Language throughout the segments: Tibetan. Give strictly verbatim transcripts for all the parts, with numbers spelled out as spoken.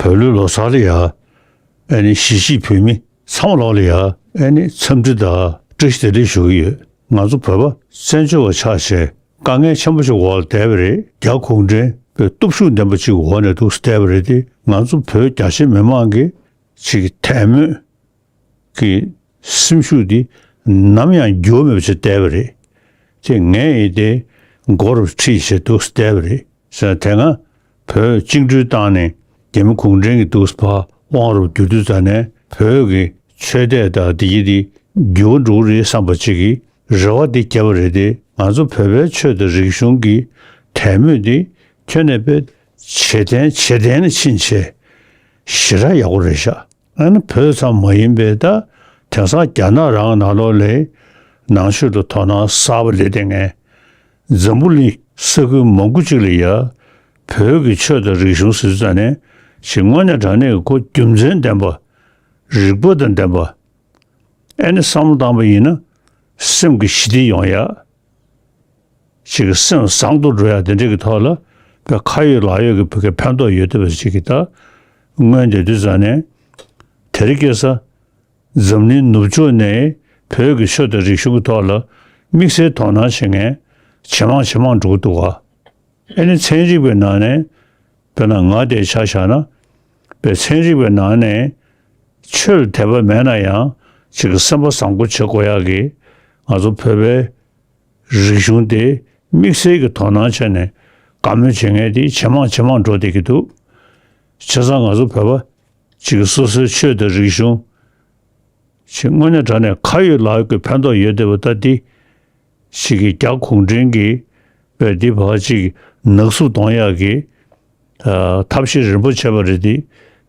བོད་ལུགས་ལོ་གསར་ལ་ཡ། ཨ་ནི་གཞིས་བྱེས་བོད་མི་ཚང་མ་ལོག་ལ་ཡ། ཨ་ནི་འཚམས་འདྲི་དང་བཀྲ་ཤིས་བདེ་ལེགས་ཞུ་གི་ཡོད། ང་ཚོ་བོད་པ་བཙན་བྱོལ་བ་ཆགས་བྱས་དཀའ་ངལ་ཆེན་པོ་ཞིག་འོག་ལ་བསྡད་པ་རེད། རྒྱ་གུང་ཁྲན་པའི་སྟོབས་ཤུགས་ལྡན་པ་ཅིག་འོག་ནས་འདུག་བསྡད་པ་རེད་དེ། ང་ཚོ་བོད་རྒྱ་ཆེ་མི་མང་གི་ཅིག་དད་མོས་ཀྱི་སེམས་ཤུགས་འདི་ནམ་ཡང་འགྱུར་མེད་པ་ཞིག་བསྡད་པ་རེད། དེ་ངས་ཡིན་ཏེ་མགོ་རུ་ཁྲིད་བྱས་འདུག་བསྡད་པ་རེད། ཟེར་ན་དེ་སྔ་བོད་བཅིངས་འགྲོལ་བཏང་ནས་རྒྱ་མི་གུང་ཁྲན་གྱིས་འདུག་ཕར་དབང་རུ་བསྒྱུར་དུས་ཙ་ནས་བོད་ཀྱི་ཆོས་དད་དང་དེ་གྱིས་དེ་འགྱུར་བ་འགྲོ་གི་རེད་བསམ་པ་ཅིག་གི་རེ་བ་དེ་བརྒྱབ་པ་རེད་དེ། ང་ཚོ་བོད་པའི་ཆོས་དང་རིག་གཞུང་གི་དད་མོས་དེ་ཁྱོན་ནས་དཔེ་ཇེ་བརྟན་ཇེ་བརྟན་ལ་ཕྱིན་བྱས་ཞེ་དྲག་ཡག་པོ་རེད་ཤག་ཨ་ནི་བོད་ཙམ་མ་ཡིན་པའི་ད་དེང་སང་རྒྱ་ནག་རང་ནང་ལོགས་ལ་ནང་ཆོས་ལ་དོ་སྣང་གསར་པ་སླེབས་བསྡད་མཁན། འཛམ་བུ་གླིང་ས་ཁུལ་མང་པོ་ཅིག་ལ་ཡ་བོད་ཀྱི་ཆོས་དང་རིག་གཞུང་ཟེར་ཙ་ནས་ཅིག་དངོས་གནས་དྲང་གནས་ཀྱི་ཁོ་རྒྱུ་མཚན་ལྡན་པ། རིག་པ་དང་ལྡན་པ། ཨ་ནི་བསམ་བློ་བཏང་པ་ཡིན་ན་སེམས་ཀྱི་ཞི་བདེ་ཡོང་ཡ། ཅིག་གི་སེམས་བཟང་དུ་འགྲོ་ཡ་དེ་འདྲ་གི་ཐོག་ལ་བོད་ཁ་ཡོད་ལག་ཡོད་ཀྱི་བོད་སྐད་ཕན་ཐོགས་ཡོད་བསྡད་པ་ཅིག་གི་ད་མངོན་བསྡད་དུས་ཙ་ནས་དེ་རིང་ཁ་སང་འཛམ་གླིང་ནུབ་ཕྱོགས་ནས་བོད་ཀྱི་ཆོས་དང་རིག་གཞུང་གི་ཐོག་ལ་དམིགས་བསལ་དོ་སྣང་བྱེད་མཁན་ཇེ་མང་ཇེ་མང་འགྲོ་གི་འདུག་ག་ཨ་ནི་ཚན་རིག་པའི་ནང་ནས་དཔེར་ན་ང་དེ་ཆ་བཞག་ན་བོད་ཚན་རིག་པའི་ནང་ནས་ཆོས་ལ་དད་པ་མེད་ན་ཡང་ཅིག་གི་སེམས་པ་བཟང་པོ་བྱེད་དགོས་ཡག་གི་ང་ཚོ་བོད་པའི་རིག་གཞུང་དེ་དམིགས་བསལ་གྱི་དོ་སྣང་བྱས་ནས་དགའ་མོས་བྱེད་མཁན་དེ་ཇེ་མང་ཇེ་མང་འགྲོ་བསྡད་ཀྱི་འདུག་བྱས་ཙང་ང་ཚོ་བོད་པ་ཅིག་སོ་སོའི་ཆོས་དང་རིག་གཞུང་ཅིག་དངོས་གནས་དྲང་གནས་ཁ་ཡོད་ལག་ཡོད་ཀྱི་ཕན་ཐོགས་ཡོད་བསྡད་པ་ད་འདི་ཅིག་གི་རྒྱ་གུང་ཁྲན་གྱིས་བས་འདི་བར་ཅིག་ནག་བསུབ་གཏོང་ཡག་གི་ཨ་ཐབས་ཤེས་རིམ་པ་བྱས་པ་རེད་དེ།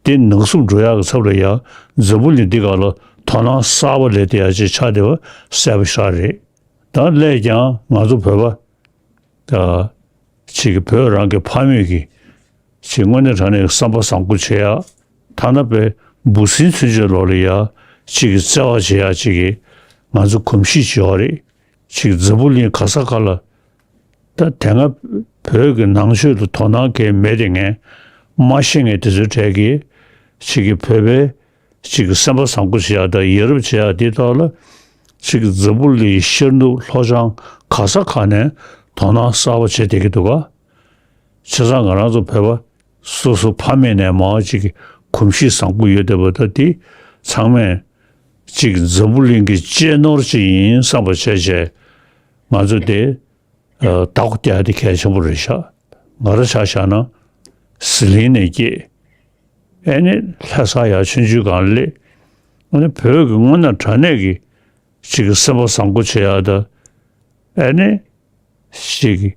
འདི་ནག་བསུབ་འགྲོ་ཡག་གི་ཚབ་ལ་ཡ་འཛམ་བུ་གླིང་འདི་སྒང་ལ་དོ་སྣང་གསར་པ་སླེབས་བསྡད་ཡག་ཅིག་ཆགས་བསྡད་པ་གསལ་པོ་ཞེ་དྲག་རེད། ད་སླད་ཀྱང་ང་ཚོ་བོད་པ་ད་ཅིག་གི་བོད་རང་གི་ཕ་མེས་ཀྱི་ཅིག་དངོས་གནས་དྲང་གནས་བསམ་པ་བཟང་པོ་བྱེད་ཡག་ཐ་ན་དཔེ་འབུ་སྲིན་ཚུན་ཆད་ལོག་ལ་ཡ་ཅིག་གི་བརྩེ་བ་བྱེད་ཡག་ཅིག་གི་ང་ཚོ་གོམས་གཤིས་ཅིག་ཡོད་རེད། ཅིག་འཛམ་བུ་གླིང་ག་ས་ག་ལ་ད་དེ་སྔ་བོད་ཀྱི་ནང་ཆོས་ལ་དོ་སྣང་གང་ཡང་མེད་དེ་ངས་མ་ཤེས་མཁན་དེ་ཚོའི་གྲས་ཀྱིས་ཅིག་གི་བོད་པའི་ཅིག་གི་སེམས་པ་བཟང་པོ་བྱེད་ཡག་དང་ཡ་རབས་བྱེད་ཡག་དེའི་ཐོག་ལ་ཅིག་འཛམ་བུ་གླིང་ཤར་ནུབ་ལྷོ་བྱང་ག་ས་ག་ནས་དོ་སྣང་གསར་པ་བྱེད་བསྡད་ཀྱི་འདུག་ག་བྱས་ཙང་ང་རང་ཚོ་བོད་པ་སོ་སོ་ཕ་མེས་ནས་མར་ཅིག་གི་གོམས་གཤིས་བཟང་པོ་ཡོད་བསྡད་པ་ད་དེ་ཚང་མས་ཅིག་འཛམ་བུ་གླིང་གི་གཅེས་ནོར་ཅིག་ཡིན་བསམ་པ་བྱས་བྱས་ང་ཚོ་དེ་ཨ་བདག་པོ་རྒྱག་ཡ་དེ་གལ་ཆེན་པོ་རེད་ཤག་ང་རང་ཆ་བཞག་ན་ཟི་ལིང་ནས་སྐྱེས། ཨ་ནི་ལྷ་ས་ཡར་ཆུང་ཆུང་སྒང་སླེབས། ཨ་ནི་བོད་ཀྱི་དངོས་གནས་དྲང་གནས་ཀྱི་ཅིག་གི་སེམས་པ་བཟང་པོ་བྱེད་ཡག་དང་། ཨ་ནི་ཅིག་གི་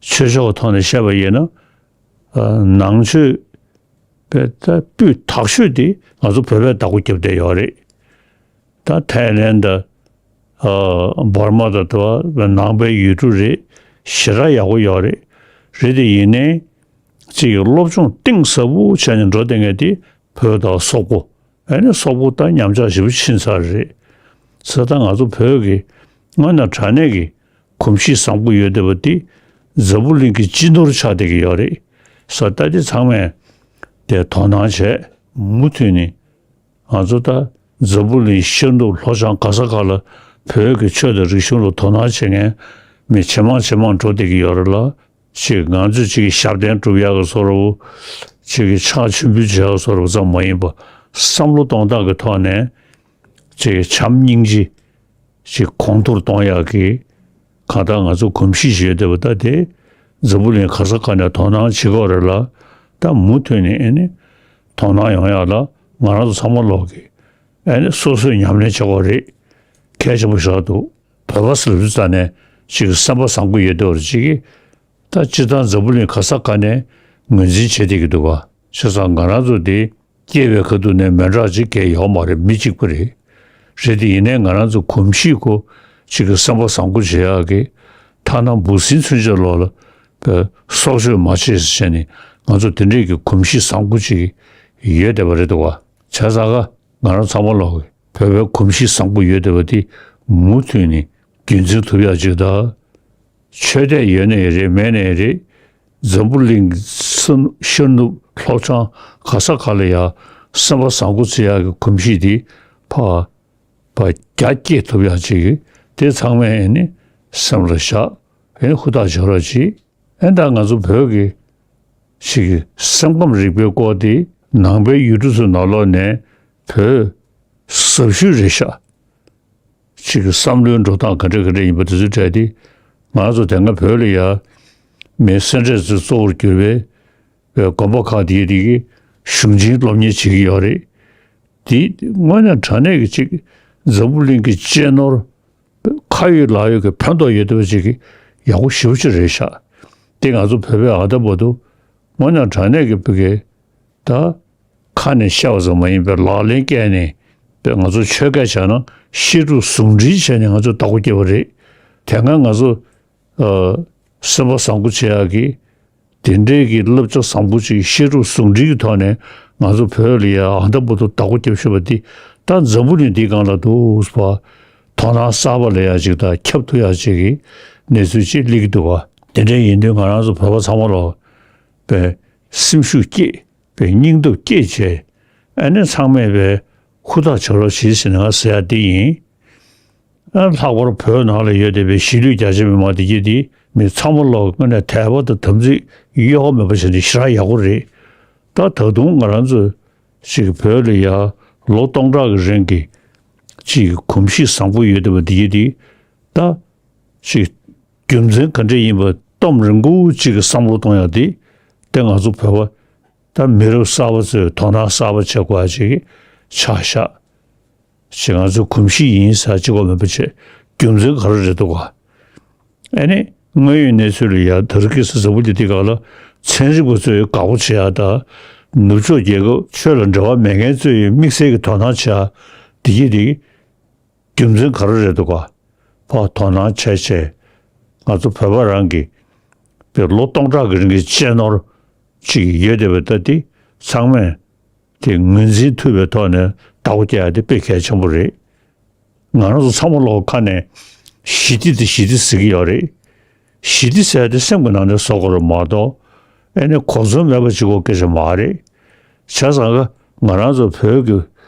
ཆོས་ཕྱོགས་ཀྱི་ཐོག་ནས་བཤད་པ་ཡིན་ན། ཨ་ནང་ཆོས་པའི་ད་སྤུས་དག་ཤོས་དེ་ང་ཚོ་བོད་པས་བདག་པོ་རྒྱབ་བསྡད་ཡོད་རེད། ད་ཐའི་ལེན་དང་། ཨ་འབར་མ་དང་དེ་བ་ནང་པའི་ཡུལ་གྲུ་རེད། ཞེ་དྲག་ཡག་པོ་ཡོད་རེད། རེད་དེ་ཡིན་ནའི་ཅིག་གི་སློབ་སྦྱོང་གཏིང་ཟབ་པོ་བྱས་ནས་འགྲོ་བསྡད་མཁན་དེ་བོད་དང་སོག་པོ། ཨ་ནི་སོག་པོ་ད་ཉམས་ཆག་ཞེ་པོ་ཕྱིན་ཚར་རེད། ས་ད་ང་ཚོ་བོད་ཀྱི་དངོས་གནས་དྲང་གནས་ཀྱི་གོམས་གཤིས་བཟང་པོ་ཡོད་བསྡད་པ་དེ་འཛམ་བུ་གླིང་གི་སྤྱི་ནོར་ཆགས་བསྡད་ཀྱི་ཡོད་རེད། ས་ད་དེ་ཚང་མས་དེ་དོ་སྣང་བྱས་མུ་མཐུད་ནས། ང་ཚོ་ད་འཛམ་བུ་གླིང་ཤར་ནུབ་ལྷོ་བྱང་ག་ས་ག་ལ་བོད་ཀྱི་ཆོས་དང་རིག་གཞུང་ལ་དོ་སྣང་བྱེད་མཁན་མི་ཇེ་མང་ཇེ་མང་འགྲོ་བསྡད་ཀྱི་ཡོད་རེད་ལ། ཅིག་ང་ཚོས་ཅིག་གི་ཞབས་བརྟན་སྒྲུབ་ཡག་གི་བཟོ་འདྲ་བོ། ཅིག་གི་ཕྱག་མཆོད་འབུལ་བྱེད་ཡག་གི་བཟོ་འདྲ་བོ་ཙམ་མ་ཡིན་པ། བསམ་བློ་གཏོང་སྟངས་ཀྱི་ཐོག་ནས་ཅིག་གི་བྱམས་སྙིང་རྗེ་ཅིག་གོང་མཐོར་གཏོང་ཡག་གི་གང་ལྟར་ང་ཚོ་གོམས་གཤིས་ཤིག་ཡོད་བསྡད་པ་ད་དེ་འཛམ་བུ་གླིང་ག་ས་ག་ནས་དོ་སྣང་བྱེད་ཀྱི་ཡོད་རེད་ལ། ད་མུ་མཐུད་ནས་ཨ་ནི་དོ་སྣང་ཡོང་ཡག་ལ་ང་རང་ཚོ་ཚང་མ་ལོག་གི་ཨ་ནི་སོ་སོས་ཉམས་ལེན་བྱེད་དགོས་རེད། གལ་ཆེན་པོ་ཞིག་རེད་འདུག་བོད་པ་ཟེར་ལབ་དུས་ཙ་ནས་ཅིག་གི་སེམས་པ་བཟང་པོ་ཡོད་བསྡད་པ་རེད། ཅིག་གི་ད་སྤྱིར་བཏང་འཛམ་བུ་གླིང་ག་ས་ག་ནས་ངོས་འཛིན་བྱེད་བསྡད་ཀྱི་འདུག་ག་བྱས་ཙང་ང་རང་ཚོ་འདི་སྐྱེས་པའི་ཁ་ཐུག་ནས་མི་འདྲ་ཅིག་གང་ཡོད་མ་རེད། མི་གཅིག་པ་རེད། རེད་དེ་ཡིན་ནའི་ང་རང་ཚོ་གོམས་གཤིས་ཁོ་ཅིག་གི་སེམས་པ་བཟང་པོ་བྱེད་ཡག་གི་ཐ་ན་འབུ་སྲིན་ཚུན་ཆད་ལོག་ལ་སྲོག་གཅོད་མ་བྱེད་ཟེར་བྱས་ནས་ང་ཚོ་དེ་འདྲས་ཀྱི་གོམས་གཤིས་བཟང་པོ་ཅིག་ཡོད་བསྡད་པ་རེད་འདུག་ག་བྱས་ཙང་ང་རང་ཚང་མ་ལོག་གི་བོད་པའི་གོམས་གཤིས་བཟང་པོ་ཡོད་བསྡད་པ་དེ་མུ་མཐུད་ནས་རྒྱུན་འཛིན་ཐུབ་ཡག་ཅིག་དང་། ཆོས་དད་ཡོད་ནའི་རེད་མེད་ནའི་རེད། འཛམ་བུ་གླིང་ས་ སྟོན་ཤར་ནུབ་ལྷོ་བྱང་ག་ས་ག་ལ་ཡ་སེམས་པ་བཟང་པོ་བྱེད་ཡག་གི་གོམས་གཤིས་དེ་ཕར་ཕར་རྒྱ་སྐྱེད་ཐུབ་ཡག་ཅིག་གི་དེ་ཚང་མས་ཨེ་ནི་སེམས་ལ་བཞག་ཨེ་ནི་ཧུར་ཐག་བྱེད་རོགས་གྱིས། ཨེ་ད་ང་ཚོ་བོད་ཀྱི་ཅིག་གི་སེམས་ཁམས་རིག་པའི་སྐོར་དེ་ནང་པའི་ཡུལ་གྲུ་ཚོའི་ནང་ལོགས་ནས་བོད་ཟབ་ཤོས་རེད་ཤག་ཅིག་གི་བསམ་བློའི་འགྲོ་སྟངས་ག་འདྲ་ག་འདྲ་ཡིན་པ་དེ་ཚོའི་གྲས་དེ་ང་ཚོ་དེ་སྔ་བོད་ལ་ཡ་མི་སེ་འབྲས་ཚོས་གཙོ་བོར་གྱུར་པའི་དགོན་པ་ཁག་དེའི་རིགས་ཀྱི་གཞུང་ཆེན་སློབ་གཉེར་བྱེད་ཀྱི་ཡོད་རེད། དེ་དངོས་གནས་དྲང་གནས་ཀྱི་ཅིག་འཛམ་བུ་གླིང་གི་གཅེས་ནོར་ཁ་ཡོད་ལག་ཡོད་ཀྱི་ཕན་ཐོགས་ཡོད་བསྡད་པ་ཅིག་གི་ཡག་པོ་ཞེ་པོ་ཅིག་རེད་ཤག་དེ་ང་ཚོ་བོད་པའི་ཨ་ད་བར་དུ་དངོས་གནས་དྲང་གནས་ཀྱི་བོད་ཀྱི་ད་ཁ་ནས་བཤད་པ་ཙམ་མ་ཡིན་པར་ལག་ལེན་བཀལ་ནས་པའི་ང་ཚོ་ཆོས་སྐད་བྱས་ན་བཤད་སྒྲུབ་ཟུང་འབྲེལ་བྱས་ནས་ང་ཚོ་བདག་པོ་རྒྱབ་པ་རེད། དེ་སྔ་ང་ཚོ་ཨ་སེམས་པ་བཟང་པོ་བྱེད་ཡག་གི་དེ་འདྲའི་གི་བསླབ་བྱ་བཟང་པོ་ཅིག་བཤད་སྒྲུབ་ཟུང་འབྲེལ་གྱི་ཐོག་ནས་ང་ཚོ་བོད་ལ་ཡ་ཨ་ད་བར་དུ་བདག་པོ་རྒྱབ་བཞིན་པ་འདི་ད་འཛམ་བུ་གླིང་འདིའི་སྒང་ལ་འདུག་པ། དོ་སྣང་གསར་པ་ལ་ཡ་ཅིག་དང་ཁྱབ་ཐུབ་ཡག་ཅིག་གི་གནས་ཚུལ་ཅིག་སླེབས་ཀྱི་འདུག་པ། དེ་འདྲ་ཡིན་དུས་ང་རང་ཚོ་བོད་པ་ཚང་མ་ལོ་པའི་སེམས་ཤུགས་བསྐྱེད། པའི་སྙིང་སྟོབས་བསྐྱེད་བྱས། ཨ་ནི་ཚང་མས་པའི་ཧུར་ཐག་བྱེད་རོགས་བྱེད་ཟེར་ནས་ང་ཟེར་ཡ་འདི་ཡིན། ཨ་ལྷག་པར་བོད་ནང་ལ་ཡོད་བསྡད་པའི་གཞིས་ལུས་རྒྱ་ཆེ་མི་མང་འདི་གྱད་འདི་མི་ཚང་མ་ལོག་དངོས་གནས་དད་པ་དང་དམ་ཚིག་གཡོ་བ་མེད་པ་བྱས་ནས་ཞེ་དྲག་ཡག་པོ་རེད། ད་ད་དུང་ང་རང་ཚོ་ཅིག་བོད་ལ་ཡ་ལོ་སྟོང་ཕྲག་གི་རིང་གི་ཅིག་གོམས་གཤིས་བཟང་པོ་ཡོད་བསྡད་པ་འདི་གྱད་འདི་ད་ཅིག་རྒྱུ་མཚན་ག་འདྲ་ཡིན་པ་གཏམ་རིང་པོ་ཅིག་གི་བསམ་བློ་གཏོང་ཡ་འདི་དེ་ང་ཚོ་བོད་པ། ད་མི་རབས་གསར་པ་ཚོས་དོ་སྣང་གསར་པ་བྱེད་དགོས་ཡ་ཅིག་ཆགས་ཤག་ཅིག་ང་ཚོའི་གོམས་གཤིས་ཡིན་ཟེར་གཅིག་པོ་མིན་པ་བྱས་རྒྱུ་མཚན་ག་རེ་རེད་འདུག་ག་ཨ་ནི་དངོས་ཡོད་གནས་ཚུལ་ལ་ཡ་ད་རེས་ཀྱི་འཛམ་བུ་གླིང་འདི་སྒང་ལ་ཚན་རིག་པ་ཚོས་དགའ་པོ་བྱེད་ཡ་ད་ནུབ་ཕྱོགས་རྒྱལ་ཁབ་ཆོས་ལ་འབྲེལ་བ་མེད་མཁན་ཚོས་དམིགས་བསལ་གྱི་དོ་སྣང་བྱེད་ཡ་འདི་གྱད་འདི། རྒྱུ་མཚན་ག་རེ་རེད་འདུག་ག་ཕར་དོ་སྣང་བྱས་བྱས་ང་ཚོ་བོད་པ་རང་གི་པའི་ལོ་སྟོང་ཕྲག་གི་རིང་གི་གཅེས་ནོར་ཅིག་ཡོད་བསྡད་པ་ད་འདི་ཚང་མས་དེ་ངོས་འཛིན་ཐུབ་པའི་ཐོག་ནས་བདག་པོ་རྒྱག་ཡ་དེ་དཔེ་གལ་ཆེན་པོ་རེད། ང་རང་ཚོ་ཚང་མ་ལོག་ཁ་ནས་ཞི་བདེ་དེ་ཞི་བདེ་ཟེར་གྱི་ཡོད་རེད། ཞི་བདེ་ཟེར་ཡ་དེ་སེམས་ཀྱི་ནང་ནས་བཟོ་དགོས་རེད་མ་གཏོགས་ཨེ་ནི་གོ་མཚོན་མེད་པ་ཅིག་གོ་སྐད་ཆ་མ་རེད། བྱས་ཙང་ཀ་ང་རང་ཚོ་བོད་ཀྱི་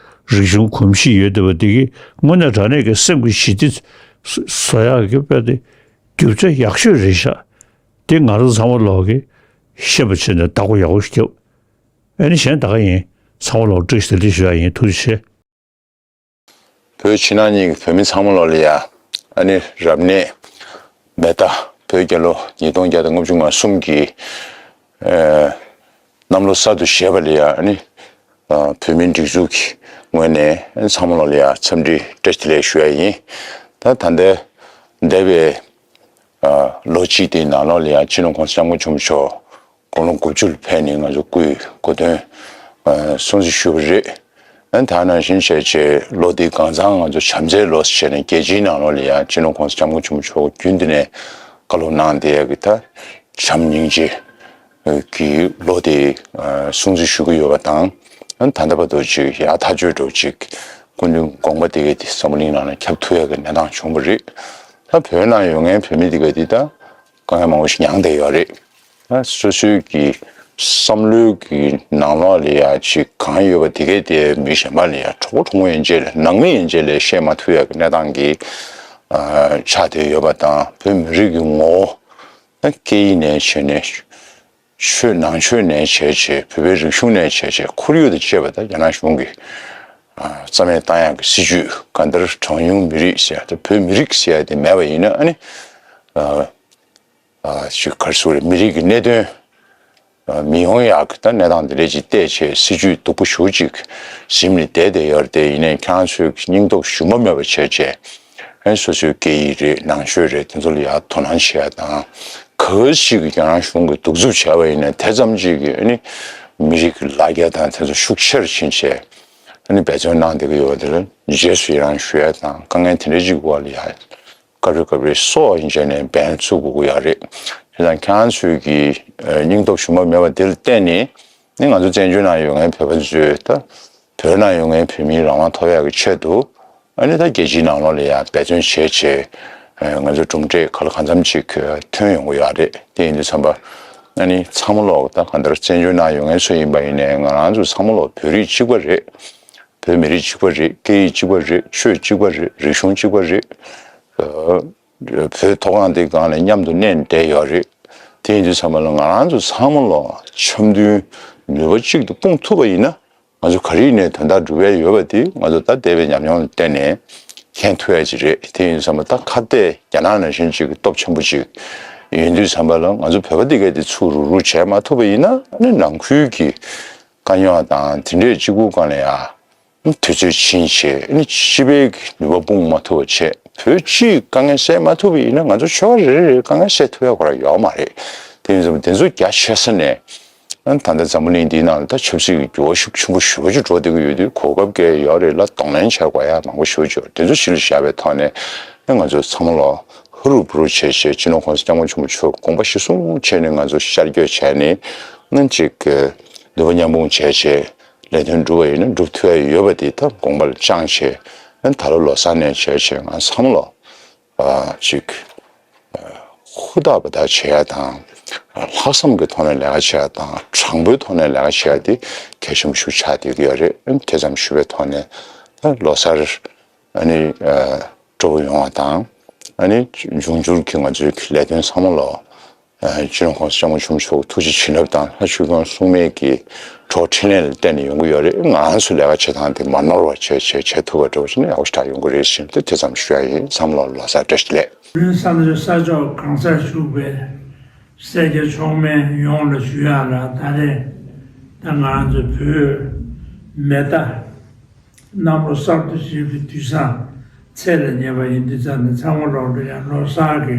རིག་གཞུང་གོམས་གཤིས་ཡོད་བསྡད་པ་འདི་གིས་དངོས་གནས་དྲང་གནས་ཀྱི་སེམས་ཀྱི་ཞི་བདེ་བཟོ་ཡག་གི་དཔེ་དེ་རྒྱུ་ཆ་ཡག་ཤོས་རེད་ཤག་དེ་ང་རང་ཚོ་ཚང་མ་ལོག་གིས་ཤེས་པ་བྱས་ནས་བདག་པོ་ཡག་པོ་ཞིག་རྒྱབ། ཨེ་ནི་གཞན་ད་ག་ཡིན། ཚང་མ་ལོག་བཀྲ་ཤིས་བདེ་ལེགས་ཞུ་ཡག་ཡིན། ཐུགས་རྗེ་ཆེ། བོད་ཕྱི་ནང་གཉིས་ཀྱི་བོད་མི་ཚང་མ་ལོག་ལ་ཡ་ཨ་ནི་རབ་གནས་མེ་རྟ་བོད་རྒྱལ་ལོ་ཉིས་སྟོང་བརྒྱ་དང་ལྔ་བཅུ་ང་གསུམ་གྱི་ཨ་གནམ་ལོ་གསར་དུ་བཞད་པ་ལ་ཡ་ཨ་ནི་ཨ་བོད་མིའི་སྒྲིག་འཛུགས་ཀྱི་ངོས་ནས་ཨ་ནི་ཚང་མ་ལོག་ལ་ཡ་འཚམས་འདྲི་བཀྲ་ཤིས་བདེ་ལེགས་ཞུ་ཡ་ཡིན། ད་ད་ལྟའི་འདས་པའི་ཨ་ལོ་གཅིག་དེའི་ནང་ལོགས་ལ་ཡ་སྤྱི་ནོར་༸གོང་ས་༸སྐྱབས་མགོན་ཆེན་པོ་མཆོག་དགུང་ལོ་དགུ་བཅུ་ལ་ཕེབས་ནས་ང་ཚོ་སྐུའི་གོ་སྟོན་ཨ་སྲུང་བརྩི་ཞུས་པ་རེད། ཨ་ནི་ད་ནང་བཞིན་བྱས་བྱས་ལོ་འདི་གང་ཚང་ང་ཚོ་བྱམས་བརྩེའི་ལོ་ཟེར་བྱས་ནས་རྒྱལ་སྤྱིའི་ནང་ལོགས་ལ་ཡང་སྤྱི་ནོར་༸གོང་ས་༸སྐྱབས་མགོན་ཆེན་པོ་མཆོག་རྒྱུན་དུ་ནས་བཀའ་སློབ་གནང་བསྡད་ཡག་གི་ད་བྱམས་སྙིང་རྗེ་གི་ལོ་དེ་ཨ་སྲུང་བརྩི་ཞུ་གི་ཡོད་པ་དང་། ཨ་ནི་ད་ལྟ་བར་དུ་ཅིག་ཡག་ཐག་ཆོད་འགྲོ་ཅིག་སྐུ་མདུན་དགོངས་པ་དེ་གའི་དེ་འཛམ་བུ་གླིང་ནང་ལ་ཁྱབ་ཐུབ་ཡག་གི་གནས་སྟངས་བྱུང་བ་རེད། ད་བོད་ནང་ཡོད་མཁན་བོད་མི་དེ་གའི་དེ་ད་དཀའ་ངལ་མང་པོ་ཞིག་མྱངས་བསྡད་ཡོད་རེད། ཨ་སོ་སོའི་གི་བསམ་བློའི་གི་ནང་ལོགས་ལ་ཡ་ཅིག་གང་ཡོད་པ་དེ་གས་དེ་མི་གཞན་པ་ལ་ཡ་གྲོགས་པོ་གྲོགས་མོ་ཡན་ཆད་ལ་ནང་མི་ཡན་ཆད་ལ་བཤད་མ་ཐུབ་ཡ་གི་གནས་སྟངས་ཀྱི་ཨ་ཆགས་བསྡད་ཡོད་པ་དང་། བོད་མི་རིགས་ཀྱི་ངོ་བོ་ཨ་སྐད་ཡིག་ནས་བྱས་ནས་ཆོས་ནང་ཆོས་ནས་བྱས་བྱས་བོད་པའི་རིག་གཞུང་ནས་བྱས་བྱས་ཁོར་ཡུག་དང་བཅས་པ་དང་རྒྱ་ནག་གཞུང་གི་ཨ་རྩ་མེད་བཏང་ཡག་གི་སྲིད་ཇུས། གང་ལྟར་གྲངས་ཉུང་མི་རིགས་ཟེར་ཡ་དང་བོད་མི་རིགས་ཟེར་ཡ་དེ་མེད་པ་ཡིན་ན་ཨ་ནི་ཨ། ཨ་ཅིག་ག་རེ་ཟེར་དགོས་རེད། མི་རིགས་ཀྱི་གནད་དོན་ཨ་མི་ཡོང་ཡག་གི་ད་གནས་སྟངས་འདི་འདྲ་ཅིག་བལྟས་བྱས་སྲིད་ཇུས་སྡུག་པོ་ཞེ་པོ་ཅིག་ཟིན་ནས་བསྡད་བསྡད་ཡོད་རེད་དེ། ཡིན་ནའི་ཁྱེད་རང་ཚོས་སྙིང་སྟོབས་ཞུམ་པ་མེད་པ་བྱས་བྱས་ཨ་སོ་སོའི་སྐད་ཡིག་རེད། ནང་ཆོས་རེད། དེ་ཚོ་ལ་ཡག་དོ་སྣང་བྱེད་ཡ་དང་། ག་ཚོད་ཅིག་གི་རྒྱ་ནག་གཞུང་གིས་གདུག་རྩུབ་བྱས་པ་ཡིན་ན་དེ་ཙམ་ཅིག་གིས་ཨ་ནི་མི་རིགས་ཀྱི་ལ་རྒྱ་དང་དེ་ཚོ་ཤུགས་ཆེར་ཕྱིན་བྱས་ཨ་ནི་འབད་བརྩོན་གནང་བསྡད་ཀྱི་ཡོད་པ་དེ་ལ་རྗེས་སུ་ཡི་རང་ཞུ་ཡ་དང་། དཀའ་ངལ་དེ་འདྲ་ཅིག་འོག་ལ་ཡ། སྐབས་རེ་སྐབས་རེ་སྲོག་ཡན་ཆད་ནས་འབེན་ཚུགས་དགོས་ཀྱི་ཡོད་རེད། བྱས་ཙང་ཁྱེད་རང་ཚོས་ཀྱི་ཨ་སྙིང་སྟོབས་ཞུམ་པ་མེད་པ་དེ་ལ་བརྟེན་ནས་ནི་ང་ཚོ་བཙན་བྱོལ་ནང་ཡོད་མཁན་བོད་པ་ཚོས་ད་བོད་ནང་ཡོད་མཁན་བོད་མིའི་རང་དབང་ཐོབ་ཡག་གི་ཆེད་དུ་ཨ་ནི་ད་རྒྱལ་སྤྱིའི་ནང་ལོགས་ལ་ཡང་འབད་བརྩོན་བྱས་བྱས་ཨ་ང་ཚོ་གྲུབ་འབྲས་ག་ལ་གང་འཚམ་ཅིག་ཐོན་ཡོང་གི་ཡོད་རེད། དེ་ཡིན་དུས་ཙམ་པ་ ཨ་ནི་ཚང་མ་ལོག་ད་གང་ལྟར་བཙན་བྱོལ་ནང་ཡོད་མཁན་ཚོ་ཡིན་པ་ཡིན་ནའི་ང་རང་ཚོ་ཚང་མ་ལོག་བོད་རིགས་གཅིག་པ་རེད། བོད་མི་རིགས་གཅིག་པ་རེད། སྐད་ཡིག་གཅིག་པ་རེད། ཆོས་གཅིག་པ་རེད། རིག་གཞུང་གཅིག་པ་རེད། བོད་མཐོ་སྒང་འདི་སྒང་ལ་མཉམ་དུ་གནས་བསྡད་ཡོད་རེད། དེ་ཡིན་དུས་ཙམ་པ་ལ་ང་རང་ཚོ་ཚང་མ་ལོག་འཆམ་མཐུན་ནུས་པ་གཅིག་ཏུ་སྤུངས་ཐུབ་པ་ཡིན་ན། ང་ཚོ་ག་རེ་ཡིན་ནའི་དོན་དག་སྒྲུབ་ཡ་ཡོད་པ་དེ་ང་ཚོ་ད་འདས་པའི་ཉམས་མྱོང་ལ་བརྟེན་ནས་མཁྱེན་ཐུབ་ཡ་ཅིག་རེད། དེ་ཡིན་དུས་ཙམ་པ་ད་ཁ་གཏད་རྒྱ་ནག་ནང་བཞིན་ཅིག་གི་སྟོབས་ཆེན་པོ་ཅིག་ཡིན་དུས་ཙམ་པ་ལ་ང་ཚོ་བོད་པ་འདི་གས་དེ་ཚུར་རུག་རུག་བྱས་མ་ཐུབ་པ་ཡིན་ན། ཨ་ནི་ནང་ཁུལ་གྱི་དཀའ་རྙོག་དང་དེ་འདྲས་གཅིག་པུ་སྒང་ལ་ཡ་དུས་ཚོད་ཕྱིན་བྱས། ཨ་ནི་སྤྱི་པའི་ནུས་པ་སྤུངས་མ་ཐུབ་པ་བྱས། བོད་སྤྱིའི་དཀའ་ངལ་སེལ་མ་ཐུབ་པ་ཡིན་ན་ང་ཚོ་ཆོལ་ཁ་རེ་རེ་རེའི་དཀའ་ངལ་སེལ་ཐུབ་ཡ་ཁོ་རང་ཡོད་མ་རེད། དེ་ཡིན་ཙང་དེ་ཚོ་རྒྱ་ཆེ་ས་ནས། ཨ་ནི་ད་ལྟ་འཛམ་བུ་གླིང་འདིའི་ནང་ལ་ད་ཆབ་སྲིད་ཀྱི་འགྱུར་བ་ཤུགས་ཆེན་པོ་ཞེ་པོ་ཅིག་འགྲོ་བསྡད་ཀྱི་ཡོད་དུས། གོ་སྐབས་འགའ་ཡོད་རེད་ལ། གདོང་ལེན་བྱ་དགོས་ཡ་མང་པོ་ཞེ་པོ་ཅིག་ཡོད་རེད། དེ་ཚོ་གཞི་ལ་བཞག་པའི་ཐོག་ནས་ཨ་ང་ཚོ་ཚང་མ་ལོག་ཧུ་རུ་བུ་རུ་བྱས་བྱས། སྤྱི་ནོར་༸གོང་ས་༸སྐྱབས་མགོན་ཆེན་པོ་མཆོག་དགོངས་པ་གཞི་བཟུང་བྱས་ནས་ང་ཚོ་ཤར་བསྐྱོད་བྱས་ནས། ཨ་ནི་ཅིག་ནུས་པ་མཉམ་སྤུངས་བྱས་བྱས་ལས་དོན་སྒྲུབ་པ་ཡིན་ན་སྒྲུབ་ཐུབ་ཡ་ཡོད་པ་དེ་ད་དགོངས་པ་ལ་བཅངས་བྱས། ཨ་ནི་ད་ལོ་ལོ་གསར་ནས་བྱས་བྱས་ང་ཚང་མ་ལོག་ཨ་ཅིག་ཧུར་ཐག་འབད་ཐག་བྱེད་ཡ་དང་། ལྷག་བསམ་གྱི་ཐོག་ནས་ལས་ཀ་བྱེད་ཡ་དང་། དྲང་པོའི་ཐོག་ནས་ལས་ཀ་བྱེད་ཡ་དེ་གལ་ཆེན་པོ་ཞིག་ཆགས་བསྡད་ཀྱི་ཡོད་རེད། ཨ་ནི་དེ་ཙམ་ཞུ་བའི་ཐོག་ནས་ད་ལོ་གསར་ཨ་ནི་ཨ་སྤྲོ་པོ་ཡོང་བ་དང་། ཨ་ནི་འབྱུང་འགྱུར་གྱི་ང་ཚོའི་གི་ལས་དོན་ཚང་མ་ལོག་ཨ་སྤྱི་ནོར་༸གོང་ས་༸སྐྱབས་མགོན་ཆེན་པོ་མཆོག་ཐུགས་རྗེ་བྱིན་རླབས་དང་ལྷ་ཆོས་སྐྱོང་སྲུང་མའི་གི་གྲོགས་འཕྲིན་ལས་ལ་བརྟེན་ནས་ཡོང་གི་ཡོད་རེད། ང་རང་ཚོ་ལས་ཀ་བྱེད་སྟངས་དེ་མ་ནོར་བ་བྱས་བྱས་བྱེད་ཐུབ་པ་འདྲ་བོ་ཞིག་ན་ཡག་པོ་ཞེ་དྲག་ཡོང་གི་རེད་ཟེར་ནས་དེ་ཙམ་ཞུ་ཡ་ཡིན། ཚང་མ་ལོག་ལོ་གསར་བཀྲ་ཤིས་བདེ་ལེགས། བོད་ས་མཐོའི་ས་ཕྱོགས་གང་སར་བཞུགས་པའི་སེར་སྐྱ་མཆོག་དམན་ཡོངས་ལ་ཞུ་ཡག་ལ། ད་རེས་ད་ང་རང་ཚོ་བོད་མི་རྟ་གནམ་ལོ་གསར་དུ་བཞད་པའི་དུས་བཟང་ཚེས་ལ་ཉེ་བ་ཡིན་དུས་ཙང་ནས་ཚང་མ་ལོག་ལ་ཡང་ལོ་གསར་གྱི་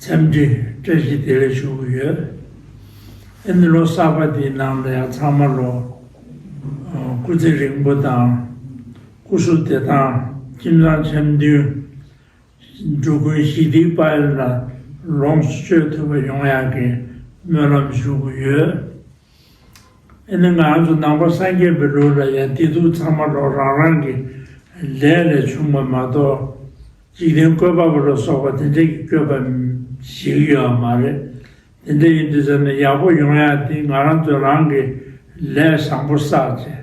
འཚམས་འདྲི་བཀྲ་ཤིས་བདེ་ལེགས་ཞུ་གི་ཡོད། ཨ་ནི་ལོ་གསར་པ་འདིའི་ནང་ལ་ཡང་ཚང་མ་ལོག་ཨ་སྐུ་ཚེ་རིང་པོ་དང་། སྐུ་གཟུགས་བདེ་ཐང་། ཁྱིམ་ཚང་འཆམ་མཐུན། འགྲོ་ཀུན་ཞི་བདེའི་དཔལ་ལ་ལོངས་སུ་སྤྱོད་ཐུབ་པ་ཡོང་ཡག་གི་སྨོན་ལམ་ཞུ་གི་ཡོད། ཨ་ནི་ང་རང་ཚོ་ནང་པ་སངས་རྒྱས་པའི་ལུགས་ལ་ཡང་བདེ་སྡུག་ཚང་མ་ལོག་རང་རང་གི་ལས་ལས་བྱུང་བ་མ་གཏོགས། འཇིག་རྟེན་བཀོད་པ་པོ་ལ་སོགས་པ་དེ་འདྲ་གི་བཀོད་པ་བཞེས་ཀྱི་ཡོད་མ་རེད། དེ་འདྲ་ཡིན་དུས་ཙམ་ནས་ཡག་པོ་ཡོང་ཡག་དེ་ང་རང་ཚོ་རང་གི་ལས་བཟང་པོ་བསགས་བྱས།